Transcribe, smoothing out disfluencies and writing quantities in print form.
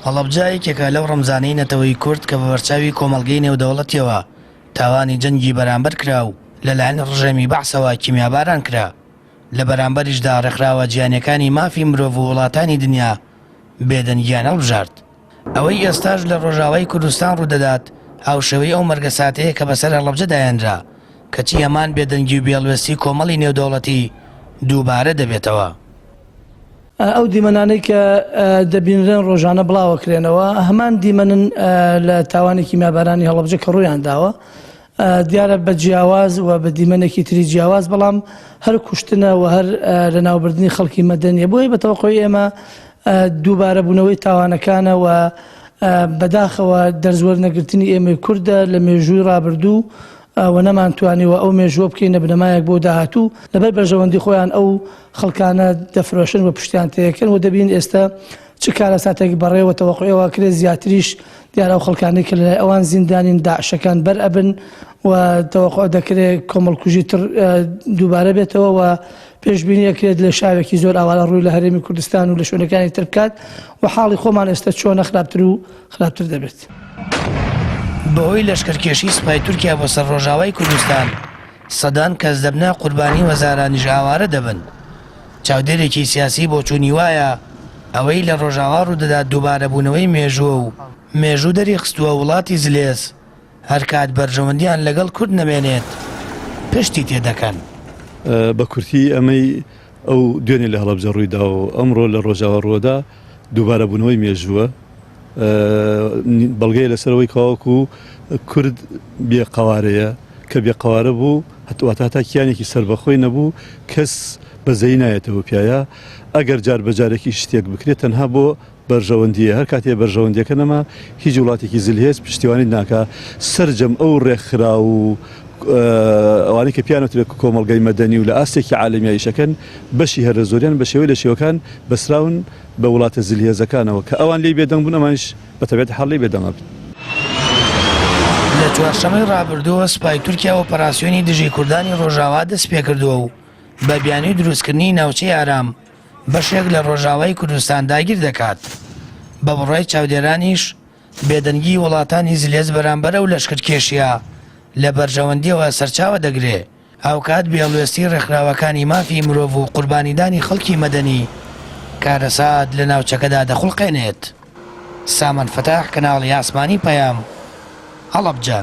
هەڵەبجە یەکێکە لەو ڕەمزانەی نەتەوەی کورد کە بە بەرچاوی کۆمەڵگەی نێودەوڵەتیەوە تاوانی جەنگی بەرامبەر کرا و لەلایەن ڕژێمی بەعسەوە کیمیاباران کرا، لە بەرامبەریشدا ڕێکخراوە جیهانیەکانی مافی مرۆڤ و وڵاتانی دنیا بێدەنگیان هەڵبژارد. ئەوەی ئێستاش لە ڕۆژاوای کوردستان ڕوودەدات هاوشێوەی ئەو مەرگەساتەیە کە بەسەر هەڵەبجەدا هێنرا، کەچی هەمان بێدەنگی و بێهەڵوێستی کۆمەڵی نێودەوڵەتی دووبارە دەبێتەوە. ئەو دیمەنانەی کە دەبینرێن ڕۆژانە بڵاوەکرێنەوە هەمان دیمەنن لە تاوانی کیمیابارانی هەڵەبجە کە ڕوویان داوە دیارە بە جیاواز و بە دیمەنێکی تری جیاواز بەڵام هەر کوشتنە و هەر لەناوبردنی خەڵکی مەدەنیە بۆیە بە تەوەقوعی ئێمە دووبارە بوونەوەی تاوانەکانە و بەداخەوە دەرزوەرنەگرتنی ئێمەی کوردە لە مێژووی ڕابردوو و نەمانتوانیوە ئەو مێژووە بکەینە بنەمایەک بۆ داهاتوو لەبەر بەرژەوەندی خۆیان ئەو خەڵکانە دەفرۆشن و پشتیان تێکەن و دەبین ئێستا چ کارەساتێک بەڕێوە تەوەقوعی ئەوە کرێت زیاتریش دیارە ئەو خەڵکانەی کە لەلای ئەوان زیندانین داعشەکان بەر ئەبن و تەوەقوع دەکرێت کۆمەڵکوژی تر دووبارە بێتەوە و پێشبینی ئەکرێت لە شاوێکی زۆر ئاوارە ڕووی لە هەرێمی کوردستان و لە شوێنەکانی تر بکات و حاڵی خۆمان ئێستا چۆنە خراپتر و خراپتر دەبێت. بەهۆی لەشکرکێشی سوپای تورکیا بۆ سەر ڕۆژاوای کوردستان، سەدان کەس دەبنە قوربانی و هەزارانیش ئاوارە دەبن. چاودێرێکی سیاسی بۆچوونی وایە، ئەوەی لە ڕۆژاوا ڕوودەدات دووبارەبوونەوەی مێژووە و مێژوو دەریخستووە وڵاتی زلێز هەرکات بەرژەوەندیان لەگەڵ کورد نەمێنێت پشتی تێدەکەن. بە کورتی ئەمەی ئەو دوێنێ لە هەڵەبجە ڕوویدا و ئەمڕۆ لە ڕۆژاوا ڕووەدا دووبارەبوونەوەی مێژووە. بەڵگەیە لەسەر ئەوەی کەواکو کورد بێ قەوارەیە کە بێ قەوارە بوو واتە هەتا کیانێکی سەربەخۆی نەبوو کەس بەزەیی نایەتەوە پیایا ئەگەر جار بە جارێکی شتێک بکرێت تەنها بۆ بەرژەوەندیە هەر کاتێ بەرژەوەندیەکە نەما هیچ وڵاتێکی زلهێز پشتیوانیت ناکا سەرجەم ئەو ڕێکخراو و ئەوانەی کە پیان وترێت کۆمەڵگەی مەدەنی و لە ئاستێکی عالەمیا ئیشەکەن بەشی هەرە زۆریان بە شێوەی لە شێوەکان بەسراون بە وڵاتە زلهێزەکانەوە کە ئەوان لێی بێدەنگ بوون ئەمانیش بە تەبیعەتی حاڵ لێی بێدەنگ ئەبن. لە چوارشەممەی ڕابردووەوە سوپای تورکیا ئۆپەراسیۆنی دژی کوردانی ڕۆژاوا دەستپێکردووە و بە بیانووی دروستکردنی ناوچەی ئارام بەشێک لە ڕۆژاوای کوردستان داگیر دەکات. بە بڕوای چاودێرانیش بێدەنگی وڵاتانی زلهێز بەرامبەر ئەو لەشکرکێشییە لە بەرژەوەندییەوە سەرچاوە دەگرێ. هاوکات بێهەڵوێستی ڕێکخراوەکانی مافی مرۆڤ و قوربانیدانی خەڵکی مەدەنی کارەسات لە ناوچەکەدا دەخوڵقێنێت. سامان فەتاح، کەناڵی ئاسمانی پەیام، هەڵەبجە.